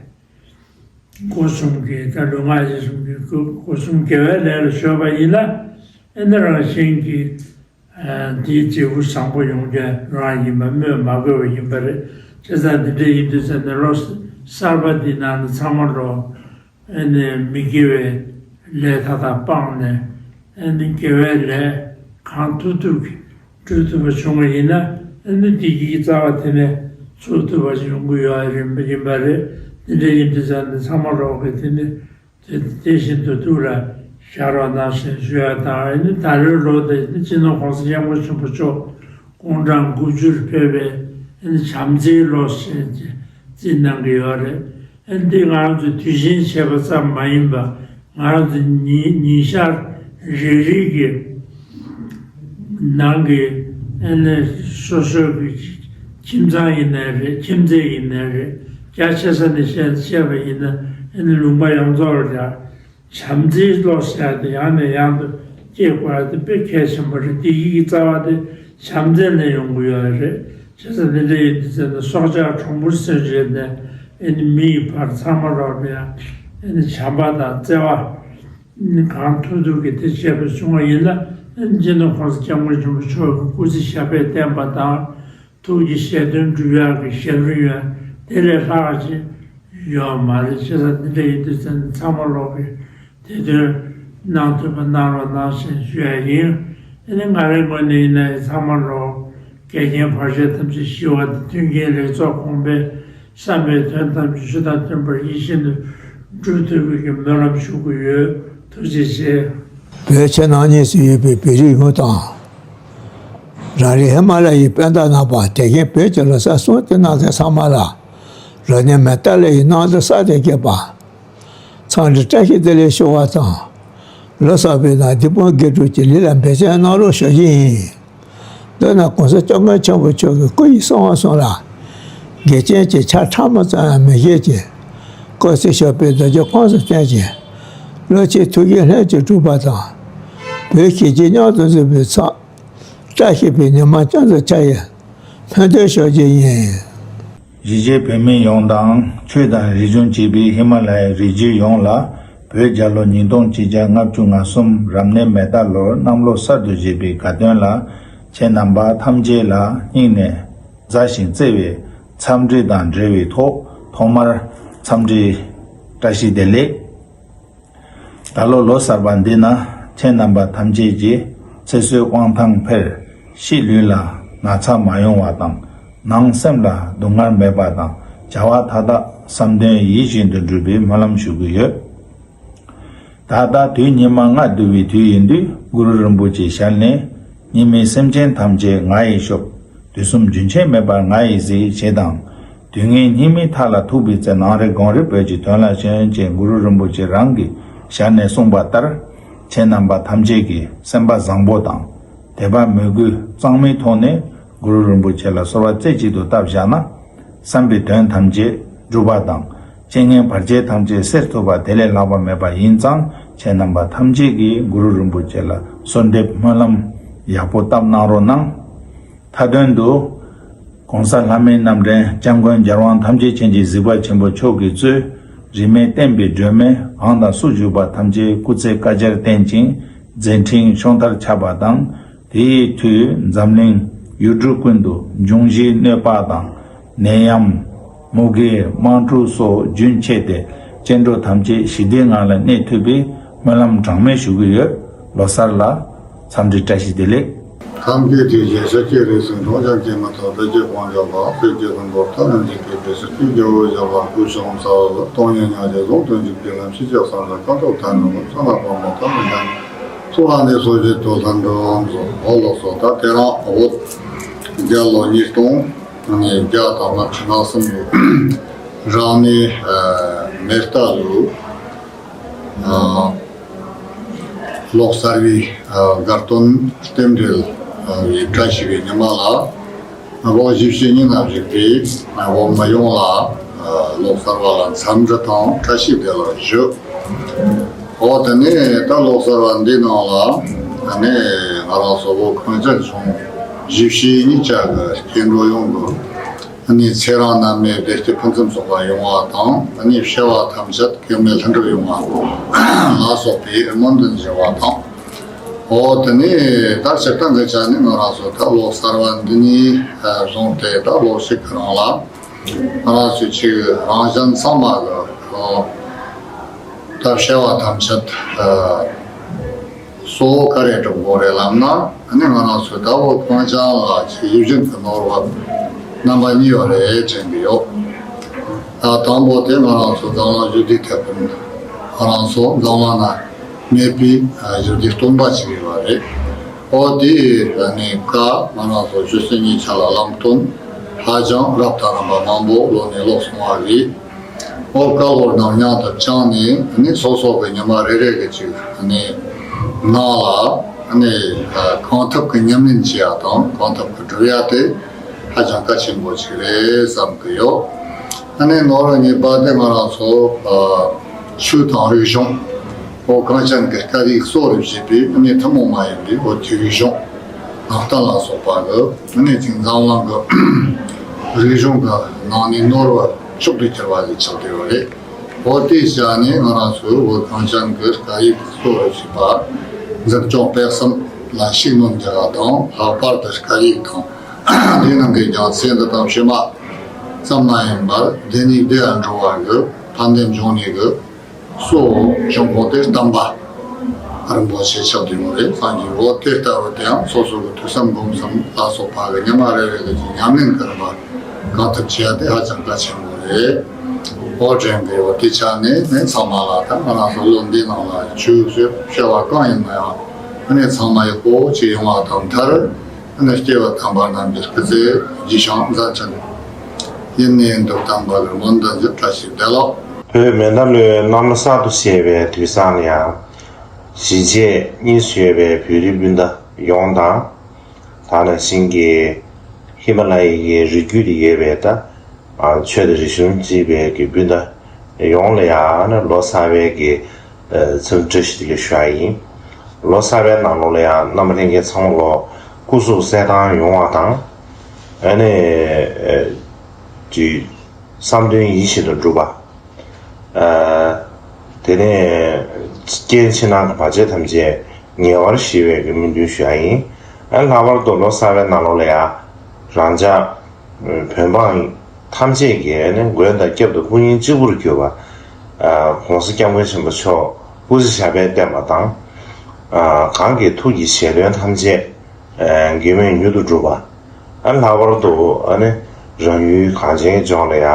སྒོ་གསུམ་གྱི་ད་ལུས་ངག་ཡིད་གསུམ་གྱི་སྒོ་སྒོ་གསུམ་དགེ་བའི་ལས་ལ་གཞོལ་བ་ཡིན་ན། ཨ་ནི་རང་བཞིན་གྱིས་ཨ་དེའི་འབྲས་བུ་བཟང་པོ་ཡོང་རྒྱུ་རང་ཡིན་པ་སྨོས་མ་དགོས་པ་ཡིན་པ་རེད། བྱས་ཙང་འདི་འདྲ་ཡིན་དུས་ཙམ་ནས་ལོ་གསར་པ་འདིའི་ནང་ལ་ཚང་མ་ལོག་ཨ་ནི་མི་དགེ་བའི་ལས་མཐའ་དག་སྤངས་ནས། ཨ་ནི་དགེ་བའི་ལས་གང་ཐུབ་ཐུབ་ཀྱིས་སྒྲུབ་ཐུབ་པ་བྱུང་བ་ཡིན་ན། ཨ་ནི་བདེ་སྐྱིད་ཀྱི་རྩ་བ་དེ་ནས་ཚུགས་ཐུབ་པ་ཞིག་ཡོང་གི་ཡོད་རེད་པ། ཡིན་པ་རེད། དེ་འདྲ་ཡིན་དུས་ཙམ་ནས་ཚང་མ་ལོག་གིས་དེ་ནི་དེ་དེ་བཞིན་དུ་ཐུགས་ལ་བཞག་རོགས་གནང་ཞེས་ཞུ་ཡ་དང་། ཨ་ནི་ད་ལོའི་ལོ་དེ་ནི་སྤྱི་ནོར་༸གོང་ས་༸སྐྱབས་མགོན་ཆེན་པོ་མཆོག་དགུང་གྲངས་དགུ་བཅུར་ཕེབས་པའི་ཨ་ནི་བྱམས་བརྩེའི་ལོ་ཞེས་བརྩི་གནང་གི་ཡོད་རེད། ཨ་ནི་འདི་ང་རང་ཚོའི་དུས་ཆེན་བྱེད་པ་ཙམ་མ་ཡིན་པ། ང་རང་ཚོ་ཉིན་ཉིན་ཤར་རེ་རེ་གི་ནང་གི་ཨ་ནི་སོ་སོའི་གི་ཁྱིམ་ཚང་ཡིན་ནའི་རེད། ཁྱིམ་མཚེས་ཡིན་ནའི་རེད། རྒྱ་ཆེ་ས་ནས་བཤད་བཤད་པ་ཡིན་ན། ཨ་ནི་ལུང་པ་ཡོངས་རྫོགས་ལ་ཡང་བྱམས་བརྩེའི་བློ་ཟེར་ཡ་དེ་ཡང་ནས་ཡང་དུ་སྐྱེ་དགོས་ཡ་དེ་དཔེ་གལ་ཆེན་པོ་རེད། བདེ་སྐྱིད་ཀྱི་རྩ་བ་དེ་བྱམས་བརྩེ་ནས་ཡོང་གི་ཡོད་རེད། བྱས་ཙང་འདི་འདྲ་ཡིན་དུས་ཙམ་ནས་སྲོག་ཆགས་གྲོག་སྦུར་ཟེར་བྱས་ནས་ཨ་ནི་མི་ཡི་བར་ཚང་མ་ལོག་ལ་ཡང་ཨ་ནི་བྱམས་པ་དང་བརྩེ་བ་གང་ཐུབ་ཐུབ་ཀྱིས་དེ་བྱས་པ་བྱུང་བ་ཡིན་ན། ཨ་ནི་སྤྱི་ནོར་༸གོང་ས་༸སྐྱབས་མགོན་ཆེན་པོ་མཆོག་གི་སྐུ་ཚེ་ཞབས་པད་བརྟན་པ་དང་། ཐུགས་ཀྱི་བཞེད་དོན་འགྲུབ་ཡག་གི་ཞབས་རིམ་ཡང་དེ་ལས་ལྷག་ཅིག་ཡོད་མ་རེད། བྱས་ཙང་འདི་འདྲ་ཡིན་དུས་ཙམ་ནས་ཚང་མ་ལོག་གིས་དེ་དོན་གནང་ཐུབ་པ་གནང་རོགས་གནང་ཞེས་ཞུ་ཡ་ཡིན། ཨ་ནི་ང་རའི་ངོས་ནས་ཡིན་ན་ཡང་ཚང་མ་ལོག་འགལ་རྐྱེན་བར་ཆད་ཐམས་ཅད་ཞི་བ་དང་། མཐུན་རྐྱེན་ལེགས་ཚོགས་གོང་འཕེལ། བསམ་པའི་དོན་ཐམས་ཅད་ཆོས་དང་མཐུན་པར་ཡིད་བཞིན་དུ་འགྲུབ་ཐུབ་པའི་གི་སྨོན་ལམ་ཞུ་གི་ཡོད། ཐུགས་རྗེ་ཆེ། བོད་ཕྱི་ནང་གཉིས་སུ་ཡོད་པའི་བོད་རིགས་ཡོངས་དང་། རང་རེའི་ཧི་མ་ལ་ཡའི་སྤུན་ཟླ་རྣམ་པ། དེ་བཞིན་བོད་ཀྱི་ལོ་གསར་སྲུང་བརྩི་གནང་མཁན་ཚང་མ་ལ་རབ་གནས་མི་རྟག་ལེགས་ཡིན་གནང་དང་བསགས་ཏེ་སྐྱེས་པ། འཚམས་འདྲི་བཀྲ་ཤིས་བདེ་ལེགས་ཞུ་བ་དང་། ལོ་གསར་པའི་ནང་བདེ་སྤོང་དགེ་སྒྲུབ་ཀྱི་ལས་ལ་འབད་བརྩོན་གནང་རོགས་ཞུ་རྒྱུ་ཡིན། མདོར་ན་༸གོང་ས་༸སྐྱབས་མགོན་ཆེན་པོ་མཆོག་གི་སྐུ་ཡི་གསང་བ་གསུམ་ལ་འགལ་རྐྱེན་གྱི་ཆ་ཕྲ་མོ་ཙམ་ཡང་མི་བཞེས་ཀྱི། སྐུ་ཚེ་ཞབས་པད་རྡོ་རྗེ་ཕུན་སུམ་ཚོགས་ཤིང་། བློ་ཆོས་ཐུགས་ཀྱི་ལྷུན་གྱིས་གྲུབ་པ་དང་། བོད་གཞིས་བྱེས་མཉམ་དུ་འཛོམས་པའི་མཚམས། བཀྲ་ཤིས་པའི་ཉི་མ་ཅན་དུ་འཆར་ཡི། སྨོན་འདུན་ཞུ་རྒྱུ་ཡིན། གཞིས་བྱེས་བོད་མི་ཡོངས་དང་ཆོས་དང་རིག་གཞུང་གཅིག་པའི་ཧི་མ་ལ་ཡའི་རི་རྒྱུད་ཡོངས་ལ། བོད་རྒྱལ་ལོ་ཉིས་སྟོང་གཅིག་བརྒྱ་ལྔ་བཅུ་ང་གསུམ་རབ་གནས་མེ་རྟ་ལོར་གནམ་ལོ་གསར་དུ་བཞད་པའི་དགའ་སྟོན་ལ། ཁྱེད་རྣམ་པ་ཐམས་ཅད་ལ་སྙིང་ནས་མཛའ་ཞིང་བརྩེ་བའི་འཚམས་འདྲི་དང་འབྲེལ་བའི་ཐོག་ཐོག་མར་འཚམས་འདྲི་བཀྲ་ཤིས་བདེ་ལེགས། ད་ལོ་ལོ་གསར་པ་འདི་ན་ཁྱེད་རྣམ་པ་ཐམས་ཅད་ཀྱི་ཚེ་བསོད་དབང་ཐང་འཕེལ། ཕྱི་ལུས་ལ་ན་ཚ་མ་ཡོང་བ་དང་། ནང་སེམས་ལ་སྡུག་བསྔལ་མེད་པ་དང་། བྱ་བ་མཐའ་དག་བསམ་དོན་ཡིད་བཞིན་དུ་འགྲུབ་པའི་སྨོན་ལམ་ཞུ་གི་ཡོད། ད་ལྟ་དུས་ཉི་མ་ལྔ་བསྡུ་བའི་དུས་ཡིན་དུས། གུ་རུ་རིན་པོ་ཆེའི་ཞལ་ནས། སྙིགས་མའི་སེམས་ཅན་ཐམས་ཅད་ང་ཡིས་སྐྱོབ། དུས་གསུམ་རྒྱུན་ཆད་མེད་པར་ང་ཡིས་གཟིགས། ཞེས་དང་། དུས་ངན་སྙིགས་མའི་མཐའ་ལ་ཐུག་པའི་ཚེ། ནང་རེ་དགོན་རེ་བོད་ཀྱི་དོན་ལ་བྱོན། ཅེས་གུ་རུ་རིན་པོ་ཆེ་རང་གི་ཞལ་ནས་གསུངས་པ་ལྟར། ཁྱེད་རྣམ་པ་ཐམས་ཅད་ཀྱིས་སེམས་པ་བཟང་པོ་དང་། དད་པ་མོས་གུས་གཙང་མའི་ཐོག་ནས་གུ་རུ་རིན་པོ་ཆེ་ལ་གསོལ་བ་རྩེ་གཅིག་ཏུ་བཏབ་བཞག་ན། བསམ་པའི་དོན་ཐམས་ཅད་འགྲུབ་པ་དང་། རྐྱེན་ངན་བར་ཆད་ཐམས་ཅད་སེལ་ཐུབ་པ་དེ་ལས་ལྷག་པ་མེད་པ་ཡིན་ཙང་། ཁྱེད་རྣམ་པ་ཐམས་ཅད་ཀྱིས་གུ་རུ་རིན་པོ་ཆེ་ལ་གསོལ་འདེབས་སྨོན་ལམ་ཡག་པོ་བཏབ་གནང་རོགས་གནང་། མཐའ་དོན་དུ། ༸གོང་ས་ལྷ་མིའི་རྣམ་འདྲེན་༸སྐྱབས་མགོན་རྒྱལ་དབང་ཐམས་ཅད་མཁྱེན་ཅིང་གཟིགས་པ་ཆེན་པོ་མཆོག་གིས་གཙོས། རིས་མེད་བསྟན་པའི་སྒྲོན་མེ་གང་དང་སུ་བཞུགས་པ་ཐམས་ཅད་སྐུ་ཚེ་བསྐལ་བརྒྱར་བརྟན་ཅིང་མཛད་འཕྲིན་ཕྱོགས་མཐར་ཁྱབ་པ་དང་། དེའི་མཐུས་འཛམ་གླིང་ཡུལ་གྲུ་ཀུན་ཏུ་འབྱུང་བཞིའི་གནོད་པ་དང་། ནད་ཡམས། མུ་གེ། དམག་འཁྲུག་སོགས་རྒྱུན་ཆད་དེ། སྐྱེ་འགྲོ་ཐམས་ཅད་ཞི་བདེའི་ངང་ལ་གནས་ཐུབ་པའི་སྨོན་ལམ་གྲངས་མེད་ཞུ་གི་ཡོད། ལོ་གསར་ལ་འཚམས་འདྲི་བཀྲ་ཤིས་བདེ་ལེགས། ཁམས་སྐད་དུས་བཞིར་ཤར་སྐྱེས་རིགས་སུ་འཁྲུངས། ཞབས་ཀྱིས་མི་ཐོགས་བདུད་ཀྱི་དཔུང་འཇོམས་པ། གསེར་གྱི་ཟངས་པོ་ཐག་རིང་འཇིགས་པའི་དུས་སུ། སྐུ་ལྕི་བོ་བཞག་པ་སྐུ་ཞབས་ཚ་བོ། སྟོང་ཉིད་ཉག་གཅིག་ཟུང་དུ་འཇུག་པའི་ལམ། ཕྱི་ཕྱོགས་སངས་རྒྱས་སྐུ་མཆོག་ཐར་འགྲོ་མགོན། ཕྱག་ན་པདྨོ་ཐོད་པའི་ཞབས། ཚོགས་ལ་འདི་སོགས་བཞེས་སུ་གསོལ་འདེབས་སོ། ཨོ་ལགས་སོ། ད་དེ་རིང་བོད་རྒྱལ་ལོ་ཉིས་སྟོང་ནས་བརྒྱ་དང་ལྔ་བཅུ་ང་གསུམ་ལོའི་རབ་གནས་མེ་རྟ་ལོའི་ལོ་གསར་བའི་དགའ་སྟོན་རྟེན་འབྲེལ་བའི་བཀྲ་ཤིས་པའི་ཉི་མ་ལ། ལོ་བཞི་བཅུ་ཉིན་ལ་བཞུགས་པའི་བོད་མི་ཡོངས་ལ་ལོ་གསར་པ་ལ་འཚམས་འདྲི་དང་བཀྲ་ཤིས་བདེ་ལེགས་ཞུ། འོ་དེ་ནས་ད་ལོ་གསར་པ་འདི་ནང་ལ་ད་ནས་ང་རང་ཚོ་བོད་གངས་ཅན་ལྗོངས་བཞི་བཅུ་ཉིས་བརྒྱ་གི་སྐྱེ་འགྲོ་ཡོངས་ཀྱི་ཨ་ནི་ཚེ་རིང་ནད་མེད་བདེ་སྐྱིད་ཕུན་སུམ་ཚོགས་པ་ཡོང་བ་དང་། ཨ་ནི་སྐྱེ་བ་ཐམས་ཅད་གེགས་མེད་ལྷུན་གྲུབ་ཡོང་བ་ལ་སོགས་པའི་སྨོན་འདུན་ཞུ་བ་དང་། འོ་དེ་ནས་ད་སྤྱིར་བཏང་གི་ཆ་ནས་ང་རང་ཚོ་ད་ལོ་གསར་པ་འདི་ནས་བཟུང་སྟེ་ད་ལོ་གཅིག་གི་རིང་ལ། ང་རང་ཚོའི་ཆེད་རང་གཞན་ཚང་མ་གི་ད་སྐྱེ་བ་ཐམས་ཅད་གཙོ་བོ་ག་རེ་སྒྲུབ་དགོས་རེད་ལབ་ན། ཨ་ནི་ང་རང་ཚོའི་ད་བོད་གངས་ཅན་ལ་ཆེས་ཡིད་བཞིན་གྱི་ནོར་བུ་རྣམ་པ་གཉིས་ཡོད་རེད་དྲན་གྱི་ཡོད། ད་དང་པོ་དེ་ང་རང་ཚོ་འཛམ་གླིང་རྒྱུད་སྡེའི་དེད་དཔོན། ང་རང་ཚོ་འཛམ་གླིང་ན་མེད་པའི་རྒྱུད་སྡེའི་སྟོན་པ་ཅིག་ཡིན་པ་རེད། འོ་དེའི་ནས་བཀའ་ང་རང་ཚོ་ཆོས་སྲིད་གཉིས་ཆ་ལ་བླང་དོན་ཧ་ཅང་རབ་དང་རིམ་པ་མང་པོ་ལོ་ནས་ལོ་སོང་བ་རེད། འོ་བཀའ་བློ་དང་མཉམ་དུ་བཅངས་ནས་ནི་སོ་སོ་གི་ཉི་མ་རེ་རེ་གི་ཅིག་ནི་ནང་ལ་ནི་གང་ཐུབ་ཀྱི་ཉམས་ལེན་བྱེད་ཡ་དང་གང་ཐུབ་ཀྱི་སྒྲུབ་ཡ་དེ་ཧ་ཅང་གལ་ཆེན་པོ་ཅིག་རེད་བསམ་གི་ཡོད། ཨ་ནི་ནོར་བུ་གཉིས་པ་དེ་ང་རང་ཚོ་ཆོས་དང་རིག་གཞུང་། འོ་གངས་ཅན་གྱི་སྐད་ཡིག་གཙོ་བོར་བྱས་པའི་ཨ་ནི་ཐུན་མོང་མ་ཡིན་པའི་འོ་དེ་རིག་གཞུང་ནང་བསྟན་ལ་སོགས་པ་གི་ཨ་ནི་ཅིག་འཛམ་གླིང་གི་རིག་གཞུང་གི་ནང་ནས་ནོར་བུ་མཆོག་ཏུ་གྱུར་པ་ཞིག་ཆགས་བསྡད་ཡོད་རེད། འོ་དེའི་ཆ་ནས་ང་རང་ཚོས་འོ་གངས་ཅན་གྱི་སྐད་ཡིག་གཙོ་བོར་བྱས་པ་འཛིན་སྐྱོང་སྤེལ་གསུམ་ལ་ཤུགས་སྣོན་རྒྱག་པ་དང་། ལྷག་པར་དུ་སྐད་ཡིག་དང་དེ་ནང་གི་རྒྱལ་སྲས་འདི་དང་བྱེ་མ་ཙམ་མ་ཡིན་པར་བདེན་གཉིས་བདེ་བར་འགྲོ་བ་གི་ཕན་བདེ་འབྱུང་ནུས་ཀྱི་གཙོ་བོ་འབྱུང་ཁུངས་དེ་བསྟན་པ་རིན་པོ་ཆེ་ཆགས་བསྡད་ཡོད་རེད། སངས་རྒྱས་འོ་དེ་ལྟ་བུ་དེའང་སོ་སོ་གི་ཐོས་བསམ་སྒོམ་གསུམ་ལ་སོགས་པ་གི་ཉི་མ་རེ་རེ་གི་ཉམས་ལེན་གྱི་རིམ་པ་གང་ཐུབ་བྱེད་ཡ་དེ་ཧ་ཅང་གལ་ཆེན་པོ་རེད། འོ་དྲན་གི་འོ་དེ་ཆ་ནས་ནི་ཚང་མ་ལ་ད་ང་རང་ཚོ་ལོ་འདིའི་ནང་ལ་ཆོས་ཞུ་བྱ་བ་གང་ཡིན་ན་ཡང་ཨ་ནི་ཚང་མ་ཡག་པོ་ཅིག་ཡོང་བ་དང་མཐར། ཨ་ནི་སྐྱེས་བུ་དམ་པ་རྣམས་ཀྱི་སྐུ་ཚེ་རྒྱས་ཤིང་མཛད་ཕྲིན་ཡུན་གནས་ཡུན་དུ་བརྟན་པར་སྨོན་འདུན་ཞུ། བཀྲ་ཤིས་བདེ་ལེགས། བོད་མེ་མདའ་ལོའི་གནམ་ལོ་གསར་དུ་བཞད་པའི་དུས་བཟང་ལ་ཡང་། གཞིས་བྱེས་གཉིས་སུ་ཡོད་པའི་བོད་རིགས་སྤུན་ཟླ་ཡོངས་དང་། ད་ནང་བཞིན་གྱི་ཧི་མ་ལ་ཡའི་རི་རྒྱུད་དུ་ཡོད་པའི་ད་ཆོས་དང་རིག་གཞུང་གཅིག་པའི་གི་སྤུན་ཟླ་ཡོངས་ལ་ཡང་ལོ་གསར་པའི་གི་འཚམས་འདྲི་ཞུ་ཞུ་ཡ་ཡིན། ལོ་གསར་པའི་ནང་ལོགས་ལ་ཡང་རྣམ་པ་ལྷན་རྒྱས་ཚང་མ་ལོ་སྐུ་གཟུགས་གསལ་ཐང་ཡོང་བ་དང་། ཨ་ནི་ཨ་ཅིག་བསམ་དོན་ཡིད་བཞིན་དུ་འགྲུབ་པ། ཨ་དེ་ནས་རྐྱེན་ཕྱི་ནང་གི་བར་ཆད་ཐམས་ཅད་ཉེ་བར་ཞི་བའི་གི་སྨོན་འདུན་ཞུ་ཡ་ཡིན། ཨ་ལྷག་པར་དུ་ལོ་གསར་བའི་ནང་ལོགས་ལ་ཡ་རང་ཅག་བོད་འབངས་ཐམས་ཅད་ཀྱིས་ཨ་ནི་མགོན་དང་སྐྱབས་དང་དཔུང་གཉེན་གཅིག་པུར་གྱུར་པ། ཨ་༸གོང་ས་༸སྐྱབས་མགོན་ཆེན་པོ་མཆོག་སྐུ་ཚེ་ཞབས་པད་བརྟན་པ་དང་། ཨ་གང་གི་ཐུགས་ཀྱི་བཞེད་དོན་ཐམས་ཅད་ཨ་འགལ་མེད་མྱུར་དུ་འགྲུབ་པ། ཨ་ལྷག་པར་དུ་ཨ་ནི་རང་ཡུལ་གངས་ཅན་གྱི་ལྗོངས་ལ་ཡ་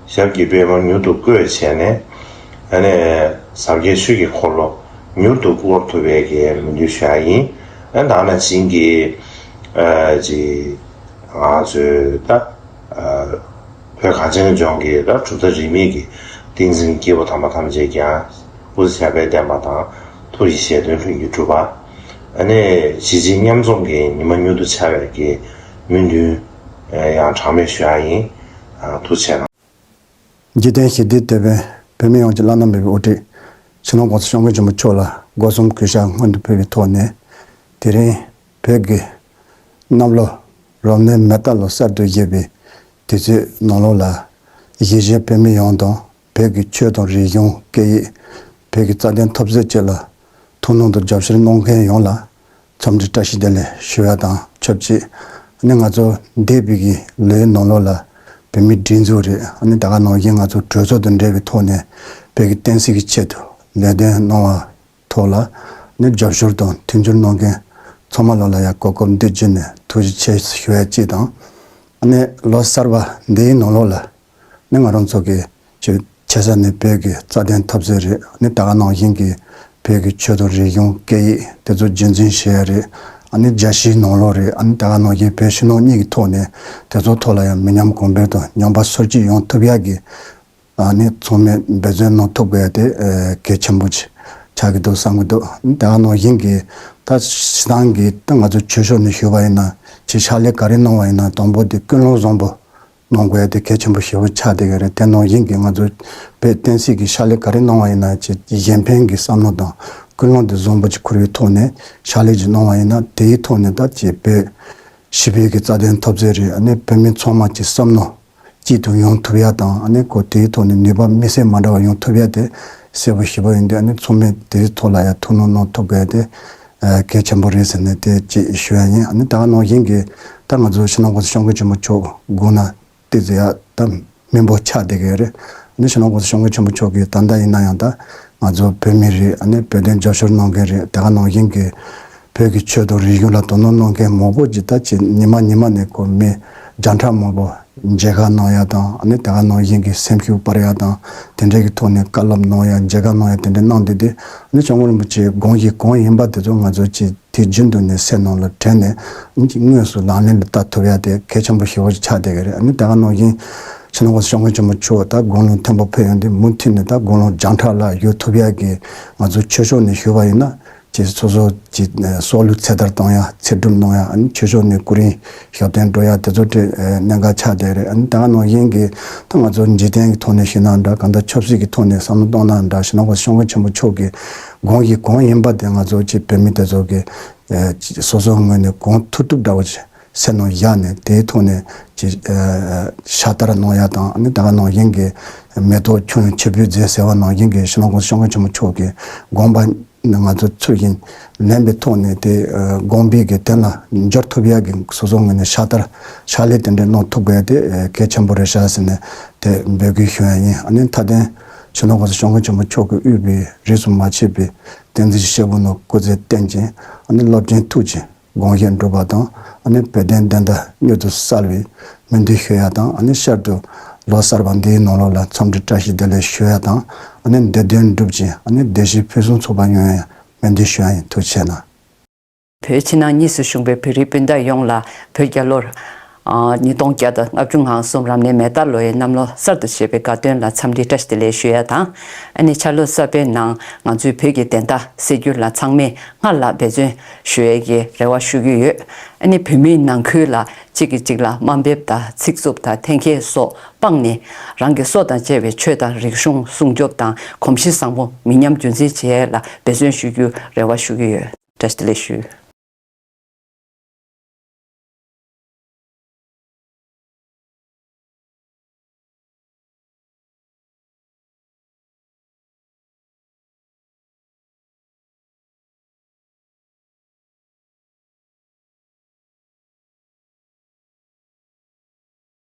ཞབས་ཀྱི་པདྨོ་མྱུར་དུ་བཀོད་བྱས་ནས། ཨ་ནི་ཟབ་རྒྱས་ཆོས་ཀྱི་འཁོར་ལོ་མྱུར་དུ་བསྐོར་ཐུབ་པའི་གི་སྨོན་འདུན་ཞུ་ཡ་ཡིན། ཨ་ད་ནང་བཞིན་གྱི་ཨ་ཅིག་ང་ཚོའི་ད་ཨ་བོད་གངས་ཅན་གྱི་ལྗོངས་ཀྱི་ད་གྲུབ་མཐའ་རིས་མེད་ཀྱི་བསྟན་འཛིན་སྐྱེས་བུ་དམ་པ་ཐམས་ཅད་ཀྱང་སྐུ་ཚེ་ཞབས་པད་བརྟན་པ་དང་ཐུགས་ཀྱི་བཞེད་དོན་ལྷུན་གྱིས་གྲུབ་པ། ཨ་ནི་གཞིས་བྱེས་མཉམ་འཛོམས་ཀྱི་ཉི་མ་མྱུར་དུ་འཆར་བའི་གི་སྨོན་འདུན་ཡང་གྲངས་མེད་ཞུ་ཡ་ཡིན། ཐུགས་རྗེ་ཆེ་གནང་། འཇིག་རྟེན་ཞི་བདེའི་དེད་དཔོན་བོད་མི་ཡོངས་ཀྱི་བླ་ན་མེད་པའི་དབུ་ཁྲིད་སྤྱི་ནོར་༸གོང་ས་༸སྐྱབས་མགོན་ཆེན་པོ་མཆོག་ལ་སྒོ་གསུམ་གུས་ཕྱག་སྔོན་དུ་ཕུལ་བའི་ཐོག་ནས། དེ་རིང་བོད་ཀྱི་གནམ་ལོ་རབ་གནས་མེ་རྟ་ལོ་གསར་དུ་བཞད་པའི་དུས་ཚོད་ནང་ལོགས་ལ། གཞིས་བྱེས་བོད་མི་ཡོངས་དང་བོད་ཀྱི་ཆོས་དང་རིག་གཞུང་སྐད་ཡིག་བོད་ཀྱི་རྩ་དོན་འཐབ་རྩོད་བཅས་ལ་ཐུགས་སྣང་དང་རྒྱབ་སྐྱོར་གནང་མཁན་ཡོངས་ལ་འཚམས་འདྲི་བཀྲ་ཤིས་བདེ་ལེགས་ཞུ་ཡ་དང་ཆབས་ཅིག་ནི་ང་ཚོ་འདས་པའི་གི་ལོའི་ནང་ལོགས་ལ་བོད་མིའི་སྒྲིག་འཛུགས་རེད། ཨ་ནི་ད་ག་ནང་བཞིན་ང་ཚོ་གྲོས་ཚོགས་དང་འབྲེལ་བའི་ཐོག་ནས་བོད་ཀྱི་བསྟན་སྲིད་ཀྱི་ཆེད་དུ་ལས་དོན་གནང་བ་ཐོག་ལ་ནི་རྒྱབ་སྐྱོར་དང་མཐུན་འགྱུར་གནང་མཁན་ཚང་མ་ལོ་ལ་ཡང་གོ་སྐབས་འདི་བརྒྱུད་ནས་ཐུགས་རྗེ་ཆེ་ཞུ་ཡ་གཅིག་དང་། ཨ་ནི་ལོ་གསར་པ་འདིའི་ནང་ལོགས་ལ་ནི་ང་རང་ཚོ་གི་ཆེ་ཆེ་ས་ནས་བོད་ཀྱི་རྩ་དོན་འཐབ་རྩོད་རེད། ཨ་ནི་ད་ག་ནང་བཞིན་གྱི་བོད་ཀྱི་ཆོས་དང་རིག་གཞུང་སྐད་ཡིག་དེ་ཚོ་རྒྱུན་འཛིན་བྱེད་ཡ་རེད། ཨ་ནི་རྒྱལ་སྤྱིའི་ནང་ལོགས་རེད། ཨ་ནི་ད་ག་ནང་བཞིན་བོད་ཕྱི་ནང་གཉིས་ཀྱི་ཐོག་ནས་དེ་ཚོ་ཐོག་ལ་ཡང་མི་ཉམས་གོང་འཕེལ་དང་ཉམས་པ་སོར་ཆུད་ཡོང་ཐུབ་ཡ་གི་ཨ་ནི་ཚང་མས་འབད་བརྩོན་གནང་ཐུབ་དགོས་ཡ་དེ་ཨ་གལ་ཆེན་པོ་ཆགས་ཀྱི་འདུག་བསམ་གྱི་འདུག་ད་ག་ནང་བཞིན་གྱི་ད་སྤྱིར་བཏང་གི་ད་ང་ཚོ་ཆོས་ཕྱོགས་ནས་ཞུས་པ་ཡིན་ན་ཅིག་ཕྱག་ལས་ག་རེ་གནང་བ་ཡིན་ན་དང་པོ་དེ་ཀུན་སློང་བཟང་པོ་གནང་དགོས་ཡ་དེ་གལ་ཆེན་པོ་ཞེ་པོ་ཆགས་བསྡད་ཀྱི་རེད། དེ་ནང་བཞིན་གྱི་ང་ཚོ་བོད་བསྟན་སྲིད་ཀྱི་ཕྱག་ལས་ག་རེ་གནང་བ་ཡིན་ན་ཅིག་གཞན་ཕན་གྱི་བསམ་བློ་དང་ཀུན་སློང་དེ་བཟང་པོ་ཅིག་འཁུར་བའི་ཐོག་ནས་ཕྱག་ལས་ཅིག་གནང་བ་ཡིན་ན་དེའི་ཐོག་ནས་ད་ཅིག་བོད་ཞི་བའི་གི་རྩ་དོན་འཐབ་རྩོད་རེད། ཨ་ནི་བོད་མི་ཚང་མ་ཅིག་བསམ་བློ་གཅིག་ཏུ་ཡོང་ཐུབ་ཡ་དང་། ཨ་ནི་ཁོ་དེའི་ཐོག་ནས་ནུས་པ་དམིགས་བསལ་མ་འདྲ་བ་ཡོང་ཐུབ་ཡ་དེ་གསལ་པོ་ཞེ་པོ་ཡིན་དུས། ཨ་ནི་ཚང་མས་དེའི་ཐོག་ལ་ཡ་ཐུགས་སྣང་གནང་ཐུབ་དགོས་ཡ་དེ་ཨ་གལ་ཆེན་པོ་རེད་ཟེར་ནས་དེ་ཅིག་ཞུ་ཡ་ཡིན། ཨ་ནི་ད་ག་ནང་བཞིན་གྱི་ད་ང་ཚོ་སྤྱི་ནོར་༸གོང་ས་༸སྐྱབས་མགོན་ཆེན་པོ་མཆོག་དགུང་ན་ཏོག་ཙམ་ཡ་ད་སྨིན་པོ་ཆགས་བསྡད་ཀྱི་རེད། ཨ་ནི་སྤྱི་ནོར་༸གོང་ས་༸སྐྱབས་མགོན་ཆེན་པོ་མཆོག་གིས་ད་ལྟ་ཡིན་ན་ཡང་ད་ང་ཚོ་བོད་མི་རེད། ཨ་ནི་བོད་དོན་རྒྱབ་སྐྱོར་གནང་མཁན་རེད། ད་ག་ནང་བཞིན་གྱི་བོད་ཀྱི་ཆོས་དང་རིག་གཞུང་ལ་དོ་སྣང་གནང་མཁན་མང་པོ་ཅིག་ད་ཅིག་ཉི་མ་ཉི་མ་ནས་ཁོ་མི་བརྒྱ་ཕྲག་མང་པོ་མཇལ་ཁ་གནང་ཡ་དང་། ཨ་ནི་ད་ག་ནང་བཞིན་གྱི་སེམས་ཤུགས་སྤར་ཡ་དང་དེ་འདྲའི་གི་ཐོག་ནས་བཀའ་སློབ་གནང་ཡ་མཇལ་ཁ་གནང་ཡ་དེ་འདྲ་གནང་བསྡད་དེ། ཨ་ནི་༸སྐྱབས་མགོན་རིན་པོ་ཆེའི་དགོངས་གཞི་གང་ཡིན་པ་དེ་ཚོ་ང་ཚོ་ཅིག་དུས་རྒྱུན་དུ་ནས་སེམས་ནང་ལ་དྲན་ནས་དངོས་སུ་ལག་ལེན་ལ་བསྟར་ཐུབ་ཡ་དེ་གལ་ཆེན་པོ་ཞེ་པོ་ཆགས་བསྡད་ཀྱི་རེད། ཨ་ནི་ད་ག་ནང་བཞིན་སྤྱི་ནོར་༸གོང་ས་༸སྐྱབས་མགོན་ཆེན་པོ་མཆོག་ད་དགུང་ལོ་མཐོན་པོ་ཕེབས་ཡོང་དུས་མུ་མཐུད་ནས་ད་དགུང་ལོ་བརྒྱ་ཕྲག་ལྷག་ཡོད་ཐུབ་ཡ་གི་ང་ཚོ་ཆོས་ཕྱོགས་ནས་ཞུས་པ་ཡིན་ན་ཅིག་སོ་སོ་ཅིག་སྲོག་བླུ་ཚེ་ཐར་གཏོང་ཡ་ཚེ་སྒྲུབ་གནང་ཡ། ཨ་ནི་ཆོས་ཕྱོགས་ནས་སྐུ་རིམ་ཞབས་བརྟན་འགྲོ་ཡ་དེ་ཚོ་དེ་གནད་འགག་ཆགས་བསྡད་རེད། ཨ་ནི་ད་ག་ནང་བཞིན་གྱི་ད་ང་ཚོ་འཇིག་རྟེན་གྱི་ཐོག་ནས་ཞུས་ན་འདྲ། གང་ལྟར་ཆབ་སྲིད་ཀྱི་ཐོག་ནས་བསམ་བློ་གཏོང་ན་འདྲ། སྤྱི་ནོར་༸གོང་ས་༸སྐྱབས་མགོན་ཆེན་པོ་མཆོག་གི་དགོངས་གཞི་གང་ཡིན་པ་དེ་ང་ཚོ་ཅིག་བོད་མི་དེ་ཚོ་གི་ཨ་ཅིག་སོ་སོའི་ངོས་ནས་གང་ཐུབ་ཐུབ་འདྲ་བོ་ཅིག་སེམས་ནང་བཞག་ནས་དེའི་ཐོག་ནས་ཅིག་ཨ་ཤ་སྟག་གནང་ཡ་དང་། ཨ་ནི་ད་ག་ནང་བཞིན་གྱི་མེ་ཏོག་ཁྱུང་ཡང་ཆུ་བུར་འཛིན་ཟེར་བ་ནང་བཞིན་གྱི་སྤྱི་ནོར་༸གོང་ས་༸སྐྱབས་མགོན་ཆེན་པོ་མཆོག་གི་དགོངས་པ་ང་ཚོ་ཚུལ་བཞིན་ལེན་པའི་ཐོག་ནས་དེ་ཨ་དགོངས་པའི་གི་དོན་ལ་འབྱོར་ཐུབ་ཡ་གི་སོ་སོའི་ངོས་ནས་ཤ་སྟག་ཕྱག་ལས་དེ་འདྲ་གནང་ཐུབ་དགོས་ཡ་དེ་ཨ་གལ་ཆེན་པོ་རེད་ཤག་ཟེར་ནས་དེ་འབོད་སྐུལ་ཞུ་ཡ་ཡིན། ཨ་ནི་མཐའ་དོན་སྤྱི་ནོར་༸གོང་ས་༸སྐྱབས་མགོན་ཆེན་པོ་མཆོག་གིས་དབུས་པའི་རིས་སུ་མ་ཆད་པའི་བསྟན་འཛིན་སྐྱེས་བུ་རྣམས་སྐུ་ཚེ་བརྟན་ཅིང་། ཨ་ནི་རླབས་ཆེན་ཐུགས་ཀྱི་དགོངས་བཞེད་འགྲུབ་པ་དང་། ཨ་ནི་བོད་དོན་བདེན་མཐའ་མྱུར་དུ་གསལ་བའི་སྨོན་འདུན་ཞུ་ཡ་དང་། ཨ་ནི་ཤར་དུ་ལོ་གསར་པ་འདིའི་ནང་ལོགས་ལ་འཚམས་འདྲི་བཀྲ་ཤིས་བདེ་ལེགས་ཞུ་ཡ་དང་། ཨ་ནི་བདེ་དོན་འགྲུབ་ཅིང་། ཨ་ནི་བདེ་སྐྱིད་ཕུན་སུམ་ཚོགས་པ་ཡོང་ཡ་སྨོན་འདུན་ཞུ་ཡ་ཡིན། ཐུགས་རྗེ་ཆེ་གནང་། བོད་ཕྱི་ནང་གཉིས་སུ་བཞུགས་པའི་བོད་རིགས་སྤུན་ཟླ་ཡོངས་ལ་བོད་རྒྱལ་ལོར། ཨ་ཉིས་སྟོང་བརྒྱ་དང་ལྔ་བཅུ་ང་གསུམ་རབ་གནས་མེ་རྟ་ལོའི་གནམ་ལོ་གསར་དུ་བཞད་པའི་དགའ་སྟོན་ལ་འཚམས་འདྲི་བཀྲ་ཤིས་བདེ་ལེགས་ཞུ་ཡ་དང་། ཨ་ནི་འཆར་ལོ་གསར་པའི་ནང་ང་ཚོའི་བོད་ཀྱི་བདེན་མཐའ་གསལ་འགྱུར་ལ་ཚང་མས་སྔར་ལྷག་འབད་བརྩོན་ཞུ་ཡས་ཀྱི་རེ་བ་ཞུ་གི་ཡོད། ཨ་ནི་བོད་མིའི་ནང་ཁུལ་ལ་གཅིག་གིས་གཅིག་ལ་དམའ་འབེབས་དང་ཚིག་རྩུབ་དང་འཐེན་འཁྱེར་སོགས་སྤངས་ནས། རང་གི་སྲོག་དང་བཅས་པའི་ཆོས་དང་རིག་གཞུང་སྲུང་སྐྱོབ་དང་གོམས་གཤིས་བཟང་པོ་མི་ཉམས་རྒྱུན་འཛིན་བྱེད་ཡས་ལ་འབད་བརྩོན་ཞུ་རྒྱུའི་རེ་བ་ཞུ་གི་ཡོད། བཀྲ་ཤིས་བདེ་ལེགས་ཞུ།